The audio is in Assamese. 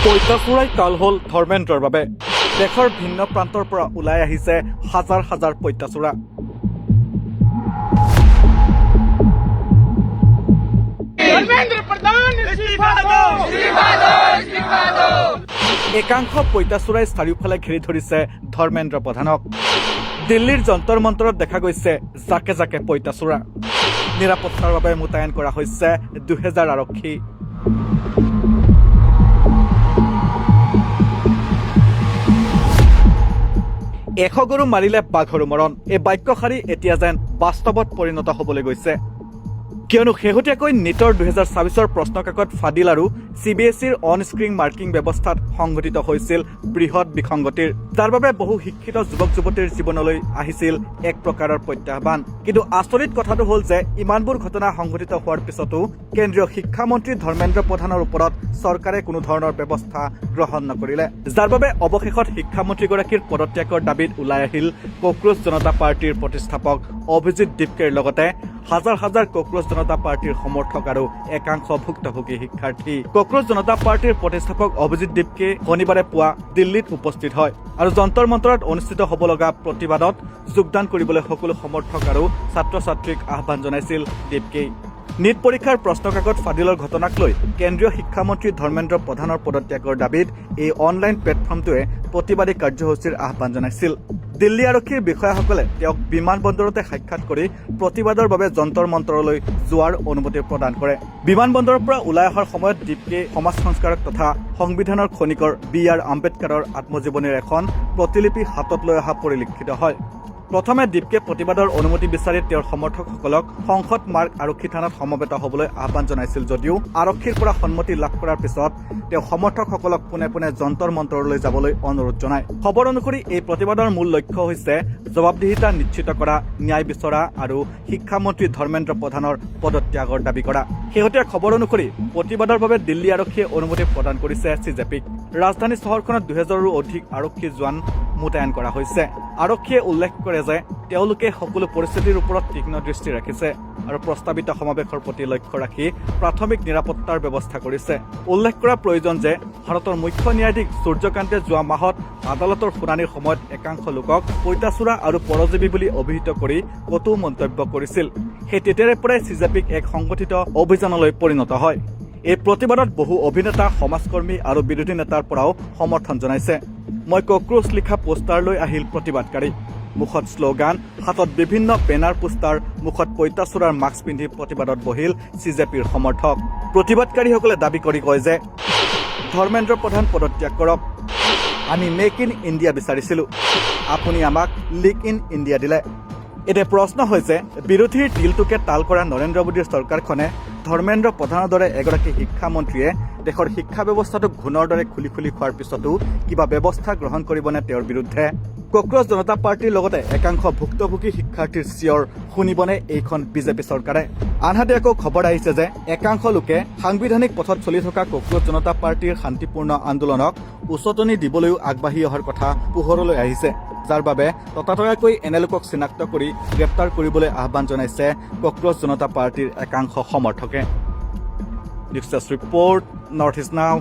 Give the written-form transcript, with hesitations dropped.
পঁইতাচোৰাই কাল হ'ল ধৰ্মেন্দ্ৰৰ বাবে। দেশৰ ভিন্ন প্ৰান্তৰ পৰা ওলাই আহিছে হাজাৰ হাজাৰ পঁইতাচোৰা। धर्मेंद्र प्रधान, इस्तीफा दो, इस्तीफा दो, इस्तीफा दो। একাংশ পঁইতাচোৰাই চাৰিওফালে ঘেৰি ধৰিছে ধৰ্মেন্দ্ৰ প্ৰধানক। দিল্লীৰ যন্তৰ মন্তৰত দেখা গৈছে জাকে জাকে পঁইতাচোৰা। নিৰাপত্তাৰ বাবে মোতায়েন কৰা হৈছে 2000 আৰক্ষী। 100 গৰু মাৰিলে বাঘৰো মৰণ, এই বাক্যশাৰী এতিয়া যেন বাস্তৱত পৰিণত হ'বলৈ গৈছে। কিয়নো শেহতীয়াকৈ নীটৰ 2026ৰ প্ৰশ্নকাকত ফাদিল আৰু চি বি এছ ইৰ অন স্ক্ৰীণ মাৰ্কিং ব্যৱস্থাত সংঘটিত হৈছিল বৃহৎ বিসংগতিৰ, যাৰ বাবে বহু শিক্ষিত যুৱক যুৱতীৰ জীৱনলৈ আহিছিল এক প্ৰকাৰৰ প্ৰত্যাহ্বান। কিন্তু আচৰিত কথাটো হ'ল যে ইমানবোৰ ঘটনা সংঘটিত হোৱাৰ পিছতো কেন্দ্ৰীয় শিক্ষামন্ত্ৰী ধৰ্মেন্দ্ৰ প্ৰধানৰ ওপৰত চৰকাৰে কোনো ধৰণৰ ব্যৱস্থা গ্ৰহণ নকৰিলে, যাৰ বাবে অৱশেষত শিক্ষামন্ত্ৰীগৰাকীৰ পদত্যাগৰ দাবীত ওলাই আহিল কক্ৰোচ জনতা পাৰ্টীৰ প্ৰতিষ্ঠাপক অভিজিত দীপকেৰ লগতে হাজাৰ হাজাৰ কক্ৰোচ জনতা পাৰ্টীৰ সমৰ্থক আৰু একাংশ ভুক্তভোগী শিক্ষাৰ্থী। কক্ৰোচ জনতা পাৰ্টীৰ প্ৰতিষ্ঠাপক অভিজিত দীপকে শনিবাৰে পুৱা দিল্লীত উপস্থিত হয় আৰু যন্তৰ মন্তৰত অনুষ্ঠিত হ'ব লগা প্ৰতিবাদত যোগদান কৰিবলৈ সকলো সমৰ্থক আৰু ছাত্ৰ ছাত্ৰীক আহ্বান জনাইছিল দীপকেই। নীট পৰীক্ষাৰ প্ৰশ্নকাকত ফাদিলৰ ঘটনাক লৈ কেন্দ্ৰীয় শিক্ষামন্ত্ৰী ধৰ্মেন্দ্ৰ প্ৰধানৰ পদত্যাগৰ দাবীত এই অনলাইন প্লেটফৰ্মটোৱে প্ৰতিবাদী কাৰ্যসূচীৰ আহ্বান জনাইছিল। দিল্লী আৰক্ষীৰ বিষয়াসকলে তেওঁক বিমানবন্দৰতে সাক্ষাৎ কৰি প্ৰতিবাদৰ বাবে যন্তৰ মন্তৰলৈ যোৱাৰ অনুমতি প্ৰদান কৰে। বিমানবন্দৰৰ পৰা ওলাই অহাৰ সময়ত দীপকে সমাজ সংস্কাৰক তথা সংবিধানৰ খনিকৰ বি আৰ আম্বেদকাৰৰ আত্মজীৱনীৰ এখন প্ৰতিলিপি হাতত লৈ অহা পৰিলক্ষিত হয়। প্ৰথমে দীপকে প্ৰতিবাদৰ অনুমতি বিচাৰি তেওঁৰ সমৰ্থকসকলক সংসদ মাৰ্গ আৰক্ষী থানাত সমবেত হ'বলৈ আহ্বান জনাইছিল যদিও আৰক্ষীৰ পৰা সন্মতি লাভ কৰাৰ পিছত তেওঁ সমৰ্থকসকলক পোনে পোনে যন্তৰ মন্তৰলৈ যাবলৈ অনুৰোধ জনায়। খবৰ অনুসৰি এই প্ৰতিবাদৰ মূল লক্ষ্য হৈছে জবাবদিহিতা নিশ্চিত কৰা, ন্যায় বিচৰা আৰু শিক্ষামন্ত্ৰী ধৰ্মেন্দ্ৰ প্ৰধানৰ পদত্যাগৰ দাবী কৰা। শেহতীয়া খবৰ অনুসৰি প্ৰতিবাদৰ বাবে দিল্লী আৰক্ষীয়ে অনুমতি প্ৰদান কৰিছে চি জে পিক। ৰাজধানী চহৰখনত 2000ৰো অধিক আৰক্ষী জোৱান মোতায়েন কৰা হৈছে। আৰক্ষীয়ে উল্লেখ কৰে যে তেওঁলোকে সকলো পৰিস্থিতিৰ ওপৰত তীক্ষ্ণ দৃষ্টি ৰাখিছে আৰু প্ৰস্তাৱিত সমাৱেশৰ প্ৰতি লক্ষ্য ৰাখি প্ৰাথমিক নিৰাপত্তাৰ ব্যৱস্থা কৰিছে। উল্লেখ কৰা প্ৰয়োজন যে ভাৰতৰ মুখ্য ন্যায়াধীশ সূৰ্যকান্তে যোৱা মাহত আদালতৰ শুনানিৰ সময়ত একাংশ লোকক পঁইতাচোৰা আৰু পৰজীৱী বুলি অভিহিত কৰি কটু মন্তব্য কৰিছিল। সেই তেতিয়াৰে পৰাই চি জে পিক এক সংগঠিত অভিযানলৈ পৰিণত হয়। এই প্ৰতিবাদত বহু অভিনেতা, সমাজকৰ্মী আৰু বিৰোধী নেতাৰ পৰাও সমৰ্থন জনাইছে। মই কক্ৰোচ লিখা পোষ্টাৰ লৈ আহিল প্ৰতিবাদকাৰী। মুখত শ্লোগান, হাতত বিভিন্ন বেনাৰ পোষ্টাৰ, মুখত পঁইতাচোৰাৰ মাস্ক পিন্ধি প্ৰতিবাদত বহিল চি জে পিৰ সমৰ্থক। প্ৰতিবাদকাৰীসকলে দাবী কৰি কয় যে ধৰ্মেন্দ্ৰ প্ৰধান, পদত্যাগ কৰক। আমি মেক ইন ইণ্ডিয়া বিচাৰিছিলো, আপুনি আমাক লিক ইন ইণ্ডিয়া দিলে। এতিয়া প্ৰশ্ন হৈছে, বিৰোধীৰ তিলটোকে তাল কৰা নৰেন্দ্ৰ মোদীৰ চৰকাৰখনে ধৰ্মেন্দ্ৰ প্ৰধানৰ দৰে এগৰাকী শিক্ষামন্ত্ৰীয়ে দেশৰ শিক্ষা ব্যৱস্থাটোক ঘূণৰ দৰে খুলি খুলি খোৱাৰ পিছতো কিবা ব্যৱস্থা গ্ৰহণ কৰিবনে তেওঁৰ বিৰুদ্ধে? কক্ৰোচ জনতা পাৰ্টীৰ লগতে একাংশ ভুক্তভোগী শিক্ষাৰ্থীৰ চিঞৰ শুনিবনে এইখন বিজেপি চৰকাৰে? আনহাতে আকৌ খবৰ আহিছে যে একাংশ লোকে সাংবিধানিক পথত চলি থকা কক্ৰোচ জনতা পাৰ্টীৰ শান্তিপূৰ্ণ আন্দোলনক উচতনি দিবলৈও আগবাঢ়ি অহাৰ কথা পোহৰলৈ আহিছে, যাৰ বাবে ততাতৈয়াকৈ এনে লোকক চিনাক্ত কৰি গ্ৰেপ্তাৰ কৰিবলৈ আহ্বান জনাইছে কক্ৰোচ জনতা পাৰ্টীৰ একাংশ সমৰ্থকে। News desk report, North East Now.